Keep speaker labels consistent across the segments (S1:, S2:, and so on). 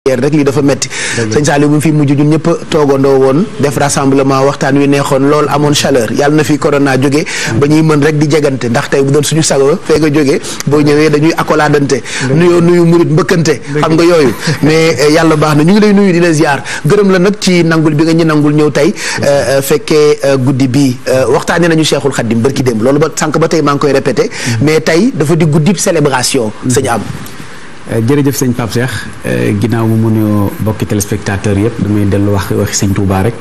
S1: rek lii dafa metti sëñ Saliou bu fi mujj ñun ñëpp toogandoo woon def rassemblement waxtaan wi neexoon lool amoon chaleur yàlla na fi corona jóge ba ñuy mën rek di jegante ndax tey bu doon suñu sago fee nga jógee boo ñëwee dañuy accoladante nuyu murit mbëkkante xam nga yooyu mais yàlla baax na ñu ngi lay nuyu di la ziar gërëm la nag ci nangul bi nga ñu nangul ñëw tey fekkee guddi bi waxtaanee nañu Cheikhul Khadim barki démb loolu ba sànq ba tey maa ngi koy répété mais tey dafa di guddi célébration sëñ am
S2: jërëjëf sëñ Pape Cheikh ginnaaw mu mënoo bokki téléspectateurs yëpp damay dellu waxi sëñ Touba rek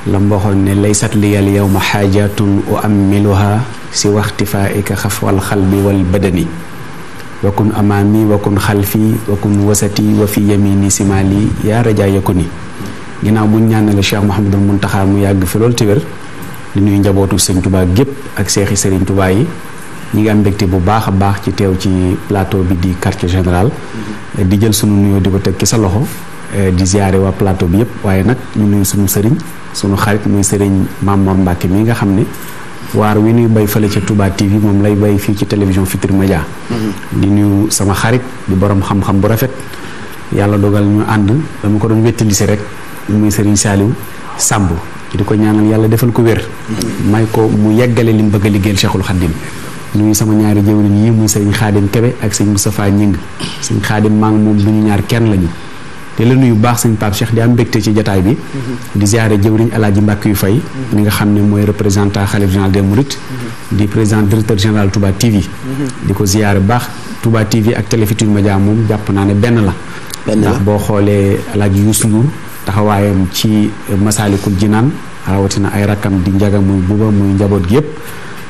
S2: la mu waxoon ne laysat liyal yawma xaajatun uammiluha si waxtifaika xafwal xalbi wal badani wakun amaami wakun xalfi wakun wasati wa fi yamini simali yaa rajaa yakuni ginnaaw bu ñu ñaanale Cheikh Mouhamadul Muntaxa mu yàgg fi loolu te wér di nuyu njabootu sëñ Touba gépp ak seexi sëriñ Touba yi ñi ngi am mbégte bu baax a baax ci teew ci plateau bi di quartier général di jël sunu nuyoo di ko teg ci sa loxo di ziare waa plateau bi yëpp waaye nag ñu nuyu sunu sëriñ sunu xarit muy sëriñ Mamor Mbacke mi nga xam ne waar wi nuy bay fële ca Touba TV moom lay bay fii ci télévision Futurs Médias di nuyu sama xarit di borom xam-xam bu rafet yàlla dogal ñu ànd dama ko doon wettali si rek muy sëriñ Saliou Samb di ko ñaanal yàlla defal ko wér may ko mu yeggale li mu bëgg a liggéeyal Cheikhul Khadim nuyu sama ñaari jëwriñ yi muy sëñ Xaadim Kebe ak sëñ Moustapha Ñing sëñ Xaadim maa ngi moom du ñu ñaar kenn lañu te la nuyu baax sëñ Pape Cheikh di am mbégte ci jataay bi di ziare jëwriñ Alaaji Mbàkke yu fay mi nga xam ne mooy représentant xalif général des Mourides di président directeur général Touba TV di ko ziare baax Touba TV ak Télé Futurs Médias moom jàpp naa ne benn la ndax boo xoolee Alaaji Youssou Ndour taxawaayam ci Masaalikul Jinaan rawatina ay rakkam di njaga muy buba muy njaboot gi yëpp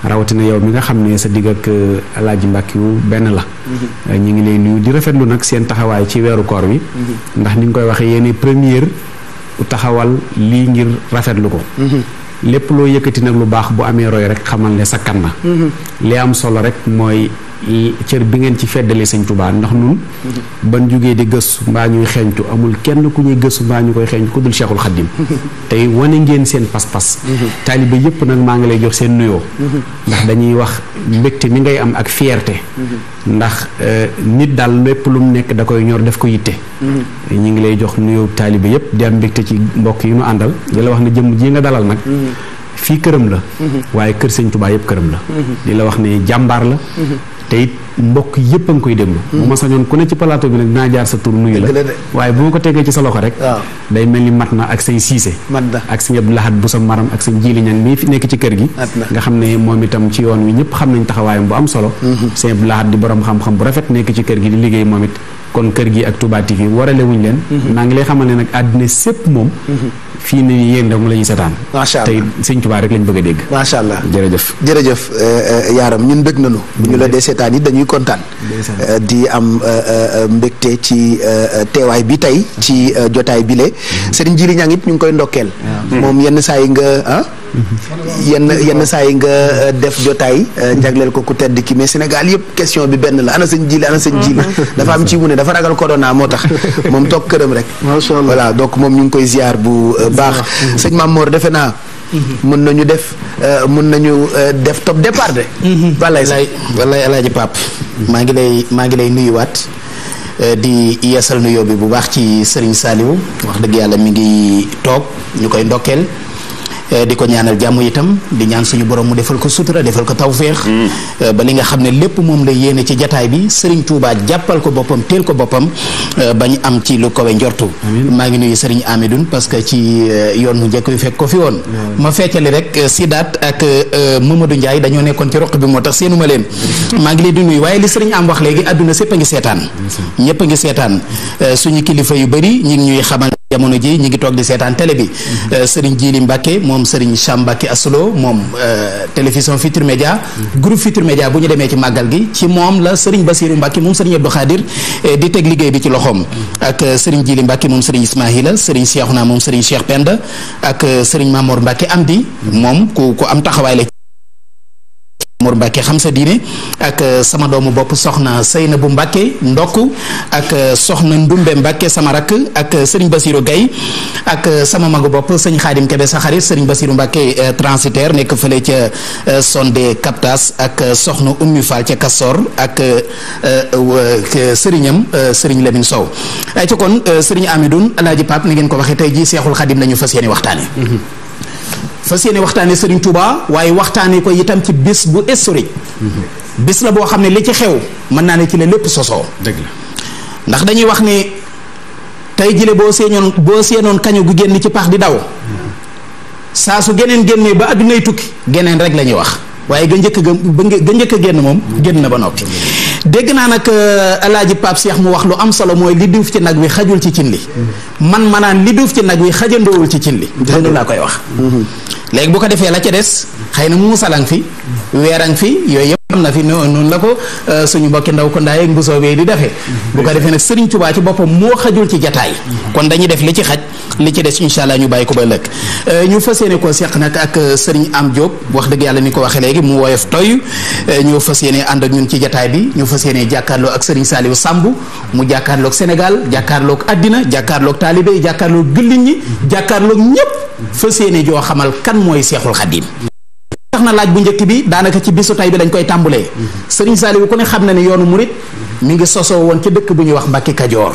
S2: rawatina yow mi nga xam ne sa digg ak Alaaji Mbàkke yu benn la ñu ngi lay nuyu di rafetlu nag seen taxawaay ci weeru koor wi ndax ni nga koy waxee yéen première taxawal lii ngir rafetlu ko lépp loo yëkkati nag lu baax bu amee roy rek xamal ne sakkan na li am solo rek mooy cër bi ngeen ci feddale sëñ Touba ndax nun ban jógee di gëstu mbaa ñuy xeeñtu amul kenn ku ñuy gëstu mbaa ñu koy xeeñtu ku dul Cheikhul Khadim tey wane ngeen seen pas-pas taalibe yëpp nag maa ngi lay jox seen nuyoo ndax dañuy wax mbégte mi ngay am ak fierté ndax nit daal lépp lu mu nekk da koy ñor def ko yitte ñu ngi lay jox nuyoo taalibe yëpp di am mbégte ci mbokk yi ñu àndal di la wax ne jëmm ji nga dalal nag fii këram la waaye kër sëñ Touba yëpp këram la di la wax ne jàmbaar la te it mbokk yëpp a ngi koy déglu bu ma sañoon ku ne ci plateau bi nag dinaa jaar sa tur nuyu la waaye bu ma ko tegee ci sa loxo rek day mel ni mat na ak say siise ak sëñ Abdou Lahad bu sa maram ak sëñ Jili Ñang mii fi nekk ci kër gi nga xam ne moom itam ci yoon wi ñëpp xam nañ taxawaayam bu am solo sëñ Abdou Lahad di borom xam-xam bu rafet nekk ci kër gi di liggéey moom it kon kër gi ak Touba TV warale wuñ leen maa ngi lay xamal ne nag àddina sépp moom fii ne yéen dong la ñuy seetaan macha allah tey sëñ Touba rek lañ bëgg a dégg macha allah jërëjëf yaaram ñun bëgg nañu bu ñu la dee seetaan yi dañuy kontaan di am mbégte ci teewaay bi tey ci jotaay bile Serigne Jili Ñang it ñu ngi koy ndokkeel moom yenn saa yi nga yenn saa yi nga def jotaay jagleel ko ku tedd ki mais Sénégal yëpp question bi benn la ana sëñ Jili dafa am ci mu ne dafa ragal corona moo tax moom toog këram rek macha allah voilà donc moom ñu ngi koy ziar bu baax sëñ Mamor defe naa mën nañu def top départ de wallaay Alaaji Pape maa ngi lay nuyuwaat di yeesal nuyoo bi bu baax ci Serigne Saliou wax dëgg yàlla mi ngi toog ñu koy ndokkeel di ko ñaanal jàmm itam di ñaan suñu borom mu defal ko sutura defal ko tawféex ba li nga xam ne lépp moom la yéene ci jataay bi Serigne Touba jàppal ko boppam teel ko boppam bañ am ci lu kawe njortu maa ngi nuyu Serigne Amidoune parce que ci yoon mu njëkk wi fekk ko fi woon ma feccali rek Sidaat ak Mamadou Ndiaye dañoo nekkoon ci roq bi moo tax seenuma leen maa ngi leen di nuyu waaye li Serigne am wax léegi àdduna sépp a ngi seetaan ñëpp a ngi seetaan suñu kilifa yu bëri ñi ngi ñuy xamal jamono ji ñi ngi toog di seetaan télé bi Serigne Jili Mbacke moom Serigne Cham Mbacke Aslo moom télévision Futurs Médias groupe Futurs Médias bu ñu demee ci màggal gi ci moom la Serigne Bassirou Mbacke moom Serigne Abdou Khadir di teg liggéey bi ci loxoom ak Serigne Jili Mbacke moom Serigne Ismaïla Serigne Cheikhouna moom Serigne Cheikh Penda ak Serigne Mamor Mbacke Amdi moom ku am taxawaay la
S3: Mor Mbacke xam sa diine ak sama doomu bopp soxna Seynabou Mbacke ndokk ak soxna Ndumbe Mbacke sama rakk ak Serigne Bassirou Gaye ak sama magu bopp sëñ Khadim Kebe sa xarit Serigne Bassirou Mbacke transitaire nekk fële ca Sonde Captas ak soxna Oumy Fall ca Kassor ak sëriñam Serigne Lamine Sow ay ca kon Serigne Amidoune Alaaji Pape ni ngeen ko waxee tey jii Seexul Xadim la ñu fas yéene waxtaane fas yéene waxtaane Serigne Touba waaye waxtaane ko itam ci bis bu historique bis la boo xam ne li ci xew mën naa ne ci la lépp sosoo
S2: dëgg la
S3: ndax dañuy wax ne tey jile boo seenoon kañu gu génn ci pax di daw saa su geneen génnee ba addunay tukki geneen rek la ñuy wax waaye ga njëkk a génn moom génn na ba noppi dégg naa nag Alaaji Pape Cheikh mu wax lu am solo mooy li duuf ci nag wi xajul ci cin li man manaan li duuf ci nag wi xajandoowul ci cin li loolu laa koy wax léegi bu ko defee la ca des xëy na muusalang fi weerang fi yooyu yëpp am na fi noonu la ko suñu mbokki ndaw ko ndaay ak mbusoo bee di defee bu ko defee nag Serigne Touba ci boppam moo xajul ci jataay kon dañuy def li ci xaj li ci des incha allah ñu bàyyi ko ba ëllëg ñu fas yéene koo seq nag ak Serigne Am Diop wax dëgg yàlla ni ko waxee léegi mu woyof toy ñu fas yéene ànd ak ñun ci jataay bi ñu fas yéene jàkkaarloo ak Serigne Saliou Samb mu jàkkaarloog Sénégal jàkkaarloog àddina jàkkaarloog taalibe yi jàkkaarloog gëlliñ ñi jàkkaarloog ñépp fas yéene joo xamal kan mooy Seexul Xadim tax na laaj bu njëkk bi daanaka ci bisu tay bi lañ koy tàmbulee Serigne Saliou ku ne xam na ne yoonu murit mi ngi sosoo woon ci dëkk bu ñuy wax Mbàkke Kajoor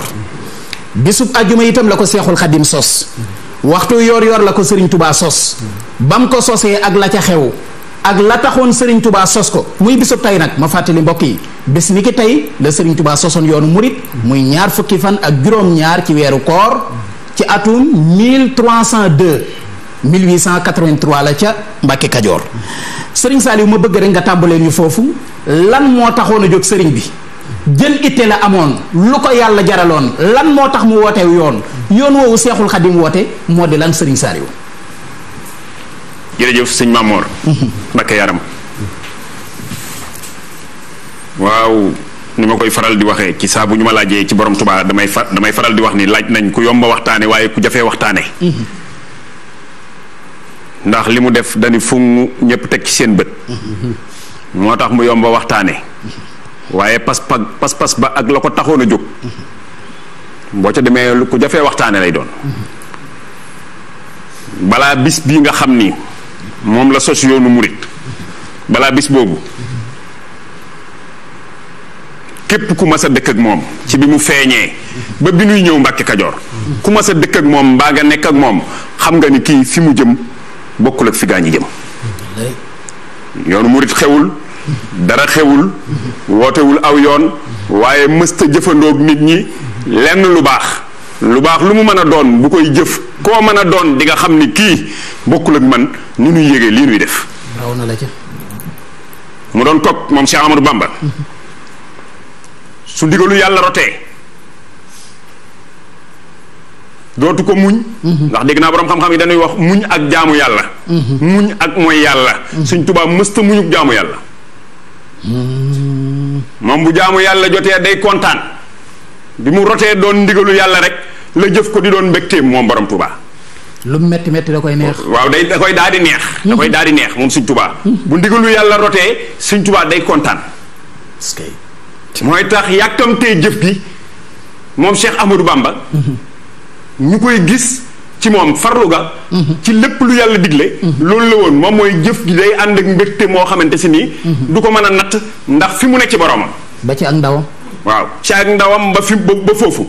S3: bisub àjjuma itam la ko Seexul Xadim sos waxtu yor la ko Serigne Touba sos bam ko sosee ak la ca xew ak la taxoon Serigne Touba sos ko muy bisub tay nag ma fàttali mbokk yi bés ni ki tey la Serigne Touba sosoon yoonu murit muy ñaar fukki fan ak juróom-ñaar ci weeru koor ci atum 1302 1883 la ca Mbàkke Kajoor Serigne Saliou ma bëgg rek nga tàmbalee ñu foofu lan moo taxoon a jóg Serigne bi jën itte la amoon lu ko yàlla jaraloon lan moo tax mu wooteew yoon woowu Seexul Xadim woote moo di lan Serigne Saliou.
S4: jërëjëf sëñ Mamor. Mbàkke yaram waaw ni ma koy faral di waxee ci saa bu ñu ma laajee ci borom Tuubaa damay faral di wax ni laaj nañ ku yomba waxtaane waaye ku jafee waxtaane ndax li mu def dañu fu ñëpp teg ci seen bët moo tax mu yomba waxtaane waaye pas ba ak la ko taxoon a jóg boo ca demee ku jafee waxtaane lay doon balaa bis bii nga xam ni moom la sos yoonu murit balaa bis boobu képp ku mas a dëkk ak moom ci bi mu feeñee ba bi nuy ñëw Mbàkke Kajoor ku mas a dëkk ak moom mbaa nga nekk ak moom xam nga ni kii fi mu jëm bokkul ak fi gaa ñi jëm yoonu murit xewul dara xewul wootewul aw yoon waaye mësta jëfandoog nit ñi lenn lu baax lu mu mën a doon bu koy jëf koo mën a doon di nga xam ni kii bokkul ak man ni nuy yégee lii nuy def
S3: raw na la ca
S4: mu doon toog moom Cheikh Amadou Bamba su ndigalu yàlla rotee dootu ko muñ ndax dégg naa boroom xam-xam yi dañuy wax muñ ak jaamu yàlla muñ ak mooy yàlla Sëñ Tuubaa mësta muñuk jaamu yàlla moom bu jaamu yàlla jotee day kontaan bi mu rotee doon ndigalu yàlla rek la jëf ko di doon mbégteem moom borom Tuubaa
S3: lu metti da koy neex
S4: waaw da koy daal di neex da koy daal di neex moom Sëñ Tuubaa bu ndigalu yàlla rotee Sëñ Tuubaa day kontaan mooy tax yàkkamtee jëf gi moom Cheikh Ahmadou Bamba ñu koy gis ci moom farlu ga ci lépp lu yàlla digle loolu la woon moom mooy jëf gi day ànd ak mbégte moo xamante si nii du ko mën a natt ndax fi mu nekk ci boromam
S3: ba ci ak ndawam
S4: waaw ci ak ndawam ba foofu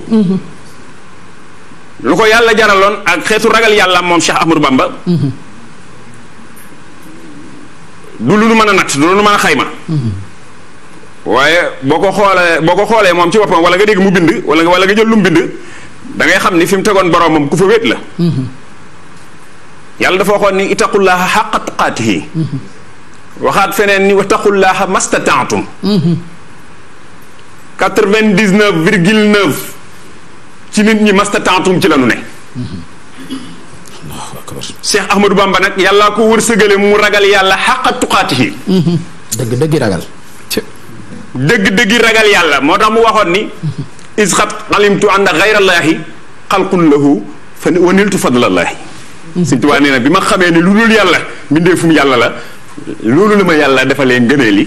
S4: lu ko yàlla jaraloon ak xeetu ragal yàlla moom Cheikh Ahmadou Bamba du lu nu mën a natt du lu nu mën a xayma waaye boo ko xoolee moom ci boppam wala nga dégg mu bind wala nga jël lu mu bind da ngay xam ni fi mu tegoon boromam ku fa wéet la yàlla dafa waxoon ni ittaqullaha xaqa tuqaatihi waxaat feneen ni wattaqullaha mastataatum 99,9 ci nit ñi mastataatum ci la nu ne Cheikh Ahmadou Bamba nag yàllaa ko wërsëgale mu ragal yàlla xaqa tuqaatihi
S3: dëgg ragal
S4: dëgg ragal yàlla moo tax mu waxoon ni isxat alimtu ànd xayrallaahi xalqun lahu fa waniltu fadlallaahi Sëñ Tuubaa nee na bi ma xamee ni lu dul yàlla mbindeefum yàlla la loolu la ma yàlla defalee ngëneel li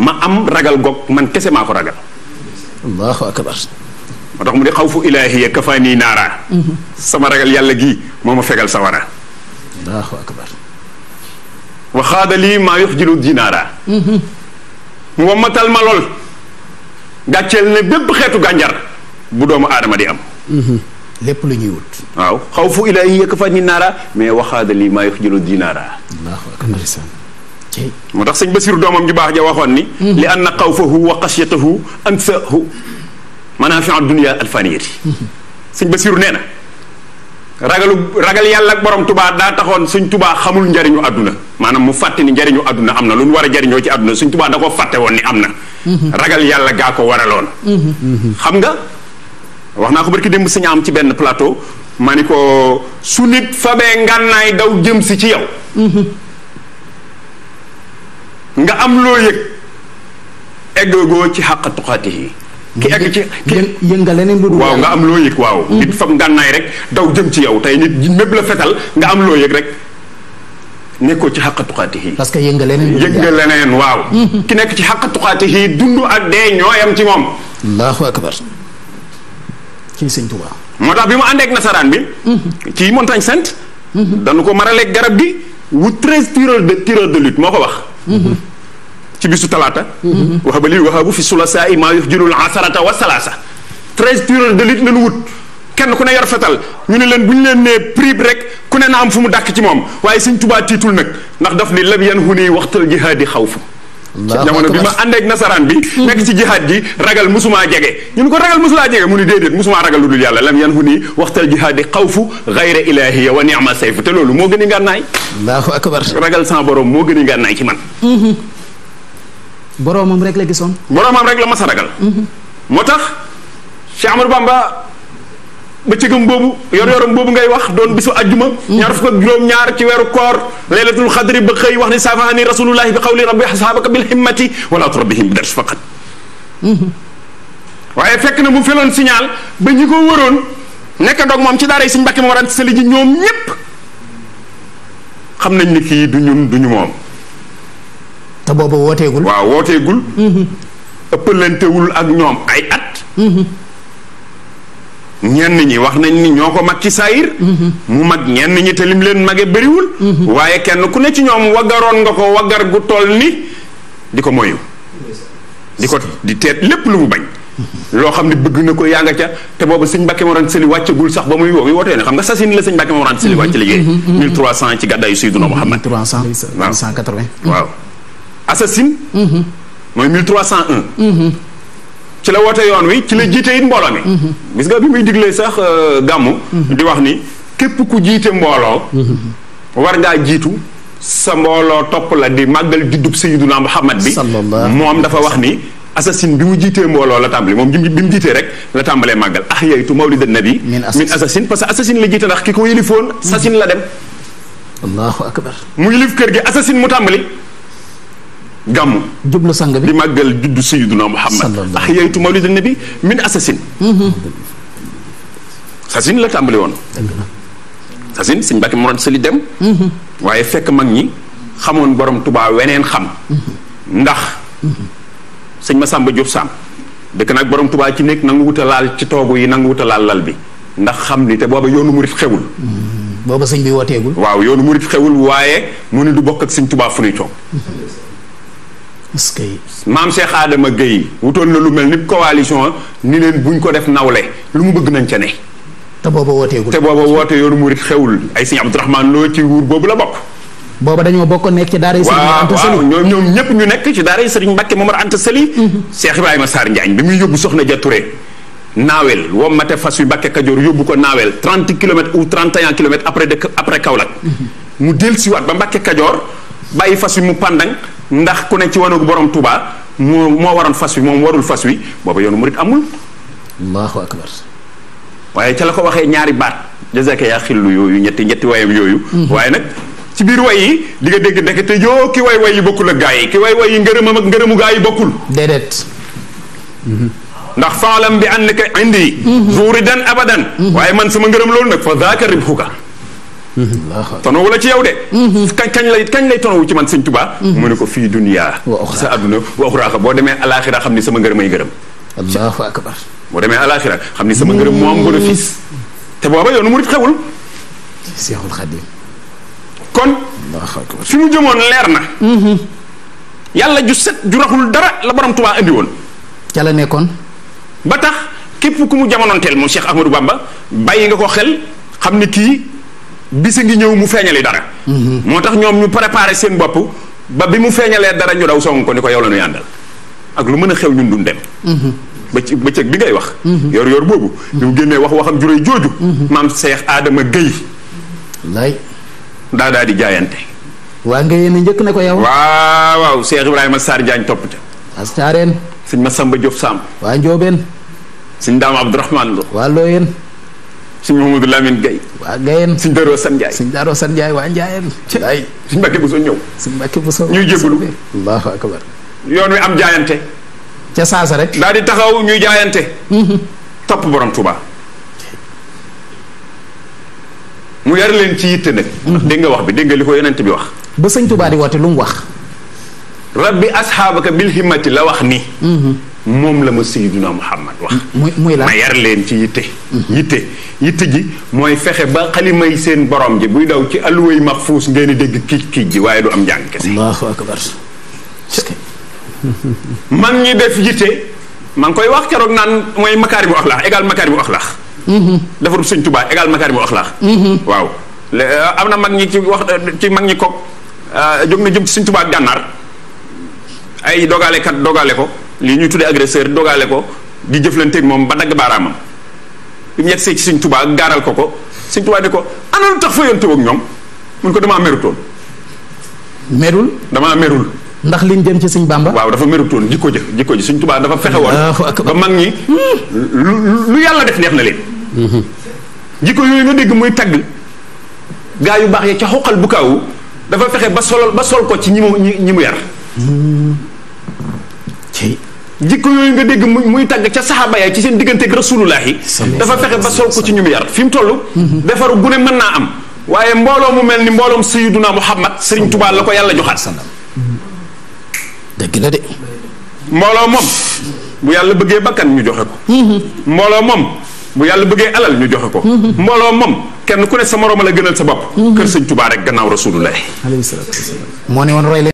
S4: ma am ragal goog man kese maa ko ragal.
S3: allahu akbar.
S4: moo tax mu ne xawfu ilaahiya kafaanii naara. sama ragal yàlla gii moo ma fegal sawara.
S3: allahu akbar.
S4: wa xaada lii maa yuxjilu dinaara. mu wammatal ma lool. gàcceel ne bépp xeetu gànjar bu doomu aadama di am.
S3: lépp lu ñuy wut.
S4: waaw xawfu ilaahiya kafaanii naara mais wa xaada lii maa yuxjilu dinaara.
S3: allahu akbar.
S4: moo tax sëñ Basiru doomam ju baax ja waxoon ni. li anna xawfahu wa xasiyatahu ansahu manaafiu dunya alfaniyati. sëñ Basiru nee na ragal yàlla ak borom tubaa daa taxoon suñ tubaa xamul njariñu àdduna maanaam mu fàtte ni njariñu àdduna am na lu ñu war a jariñoo ci àdduna suñ tubaa da ko fàtte woon ni am na. ragal yàlla gaa ko waraloon. xam nga wax naa ko barki démb sëñ am ci benn plateau ma ni ko su nit fabee ngànnaay daw jëm si ci yow. nga am loo yëg eggagoo ci xàq tuqaati yi. ki egg ci
S3: yënga leneen lu dul
S4: waaw nga am loo yëg waaw. nit fab ngànnaay rek daw jëm ci yow tey nit mépp la fetal nga am loo yëg rek nekkoo ci xàq tuqaati yi.
S3: parce que yënga leneen.
S4: yënga leneen waaw. ki nekk ci xàq tuqaati yi dund ak dee ñooyam ci moom.
S3: allahu akbar. ci sëñ Tuubaa.
S4: moo tax bi mu àndeek nasaraan bi. ci montagne sainte. dañu ko maraleeg garab gi wu 13 tireurs de lutte moo ko wax. ci bisu talaata. waxaba lii waxabu fi sulasaa i maa yuxjilul asarata wa salaasa. 13 tireurs de lutte lañu wut kenn ku ne yor fetal ñu ne leen bu ñu leen nee prix rek ku ne na am fu mu dàkk ci moom waaye Sëñ Tuubaa tiitul nag ndax daf ni lam yan hu nii waxtal jihaadi xawfu. jamono bi ma àndeek nasaraan bi. nekk ci jihaad ji ragal musumaa jege. ñu ne ko ragal musulaa jege mu ni déedéet musumaa ragal lu dul yàlla lam yan hu nii waxtal jihaadi xawfu gayra ilaahiya wa ni'ma sayfu te loolu moo gën a ngànnaay.
S3: allahu akbar.
S4: ragal sans borom moo gën a ngànnaay ci man.
S3: boroomam rek la gisoon.
S4: boroomam rek la mas a ragal. moo tax Cheikh Amadou Bamba bëccëgam boobu yor-yoram boobu ngay wax doon bisu àjjuma. ñaar fukk ak juróom-ñaar ci weeru koor. laylatul xadri ba xëy wax ni saafahani rasulullahi bi qawli rabbi ashaabaka bil himmati wala turabbihim bi dars faqat. waaye fekk na mu feloon signal ba ñi ko wëroon nekk doog moom ci daara yi Sëñ Mbàkke Mor Anta Sali ji ñoom ñépp xam nañ ni kii du ñun du ñu moom.
S3: te boobu wooteegul.
S4: waaw wooteegul. ëppalantewul ak ñoom ay at. ñenn ñi wax nañ ni ñoo ko mag ci saayir. mu mag ñenn ñi te lim leen mage bëriwul. waaye kenn ku ne ci ñoom waggaroon nga ko waggar gu toll ni di ko moyu. di teet lépp lu mu bañ. loo xam ne bëgg na ko yaa nga ca te boobu Sëñ Mbàkke Mor Anta Sali wàccagul sax ba muy wootee ne xam nga sasin la Sëñ Mbàkke Mor Anta Sali wàcc liggéey. 1300 ci gàddaayu Seydina Muhammad.
S3: 1380.
S4: waaw. assasine. mooy 1301. ci la woote yoon wi ci la jiite it mbooloo mi. gis nga bi muy diglee sax gàmmu. di wax ni képp ku jiite mbooloo. war ngaa jiitu sa mbooloo topp la di màggal juddub Sayyiduna Muhammad bi. moom dafa wax ni assasine bi mu jiitee mbooloo la tàmbali moom bi mu jiitee rek la tàmbalee màggal ahyaytu mawlida nabi min assasine parce que assasine la jiite ndax ki ko yilifoon assasine la dem.
S3: allahu akbar.
S4: mu yilif kër gi assasine mu tàmbali. gàmmu
S3: jublu sang bi
S4: di màggal juddu Sayyiduna Muhammad ahyaytu mawlida nabi min assasine. assasine la tàmbali woon. assasine Sëñ Mbàkke Mor Anta Sali dem. waaye fekk mag ñi xamoon borom Tuubaa weneen xam. ndax sëñ Masamba Diop Sam dëkk nag borom Tuubaa ci nekk nangu wuta laal ci toogu yi nangu wuta laal lal bi ndax xam ni te booba yoonu murit xewul.
S3: booba sëñ bi wooteegul.
S4: waaw yoonu murit xewul waaye mu ne du bokk ak Sëñ Tuubaa fu ñuy toog.
S3: est-ce que.
S4: maam Cheikh Adama Gueye wutoon na lu mel ni coalition ni leen buñ ko def nawle lu mu bëgg nañ ca ne.
S3: te booba wooteegul.
S4: te booba woote yoonu murit xewul ay sëñ Abdourahmane Lo ci wuur boobu la bokk.
S3: booba dañoo bokk nekk ci daara yi Sëriñ Anta Sali.
S4: waaw ñoom ñëpp ñu nekk ci daara yi Sëriñ Mbàkke Momar Anta Sali. Cheikh Ibrahima Sarr Njaañ bi muy yóbbu Soxna Ja Touré naawel wommate fas wi Mbàkke Kajoor yóbbu ko naawel 30 kilomètres ou 31 kilomètres après Kaolack. mu dellusiwaat ba Mbàkke Kajoor bàyyi fas wi mu pandang ndax ku ne ci wanagu borom Touba moo waroon fas wi moom warul fas wi booba yoonu murit amul.
S3: allahu akbar.
S4: waaye ca la ko waxee ñaari baat jazaka yaa xillu yooyu ñetti wayam yooyu. waaye nag ci biir way yi di nga dégg ndekete yoo ki way yi bokkul ak gaa yi ki way yi ngërëmam ak ngërëmu gaa yi bokkul.
S3: déedéet.
S4: ndax faalam bi annaka indi. zuridan abadan. waaye man sama ngërëm loolu nag fa zaaka ribhuka tonowu la ci yow de kañ lay tonowu ci man sëñ Tuubaa mu ne ko fii duniyaa sa àdduna wa uxraa boo demee alaaxira xam ni sama ngërëm ay ngërëm
S3: allahu akbar
S4: boo demee alaaxira xam ni sama ngërëm moo am bénéfice te booba yoonu murit xewul
S3: Seexul Xadiim
S4: kon fi mu jëmoon leer na yàlla ju set ju raxul dara la borom Tuubaa andi woon
S3: ca la nekkoon
S4: ba tax képp ku mu jamonoonteel moom Cheikh Ahmadou Bamba bàyyi nga ko xel xam ni kii bisa ngi ñëw mu feeñali dara moo tax ñoom ñu préparé seen bopp ba bi mu feeñalee dara ñu daw song ko ni ko yow la ñuy àndal ak lu mën a xew ñun duñ dem bëccëg bi ngay wax yor boobu bi mu génnee waxam juróy jooju maam Cheikh Adama Gueye
S3: lay
S4: daa di jaayante
S3: waa nga yéen a njëkk na ko yow
S4: waaw Cheikh Ibrahima Sarr Diagne topp ca
S3: astaareen
S4: sëñ Massamba Diop Samb
S3: waa Njoobeen
S4: sëñ Daam Abdourahmane Lo
S3: waa Looyeen
S4: sëñ Mouhamadou Lamine Gueye
S3: waa Gayeen
S4: sëñ Daroo San Ndiaye
S3: waa Njaayeen ay
S4: sëñ Mbàkke Buso ñëw
S3: sëñ Mbàkke Buso
S4: ñuy jégalu
S3: allahu akbar
S4: yoon wi am jaayante
S3: ca saasa rek
S4: daal di taxaw ñuy jaayante topp borom Tuuba mu yar leen ci yitte nag dégg nga wax bi dégg nga li ko yonent bi wax
S3: ba sëñ Tuuba di woote lu mu wax
S4: rabbi asxaabaka bil himmati la wax ni moom la ma Sayyiduna Muhammad wax
S3: muy la
S4: ma yar leen ci yitte ji mooy fexe ba xalimay seen borom ji buy daw ci alluway maxfuus ngeen di dégg kiij ji waaye du am njàng kese
S3: allahu akbar
S4: mag ñi def yitte maa ngi koy wax keroog naan mooy makaarimu axlaax égal makaarimu axlaax defarub sëñ Tuubaa égal makaarimu axlaax waaw am na mag ñi ci wax ci mag ñi ko jóg na jëm ci sëñ Tuubaa ak gànnaar ay dogalekat dogale ko lii ñuy tuddee agresseur dogale ko di jëflanteeg moom ba dagg baaraamam bi mu yegsee ci sëñ Tuubaa gaaral ko sëñ Tuubaa di ko ana lu tax fa yoon tëw ak ñoom mun ko damaa merutoon damaa merul
S3: ndax liñ jëm ci sëñ Bàmba
S4: waaw dafa merutoon jikko ji sëñ Tuubaa dafa fexe woon ba mag ñi lu yàlla def neex na leen jikko yooyu nga dégg muy tagg gaa yu baax ya ca xoqal bu kaawu dafa fexe ba sol ko ci ñi mu yar jikko yooyu nga dégg muy tagg ca saxaaba ya ci seen digganteeg rasulullahi dafa fexe ba sol ko ci ñu mu yar fi mu toll defaru bu ne mën naa am waaye mbooloo mu mel ni mbooloom Sayyiduna Muhammad Sëriñ Tuubaa la ko yàlla joxaat
S3: dëgg la de
S4: mbooloo moom bu yàlla bëggee bakkan ñu joxe ko mbooloo moom bu yàlla bëggee alal ñu joxe ko mbooloo moom kenn ku ne sa moroom la gënal sa bopp kër Sëriñ Tuubaa rek gannaaw rasulullahi
S3: moo ne woon roy leen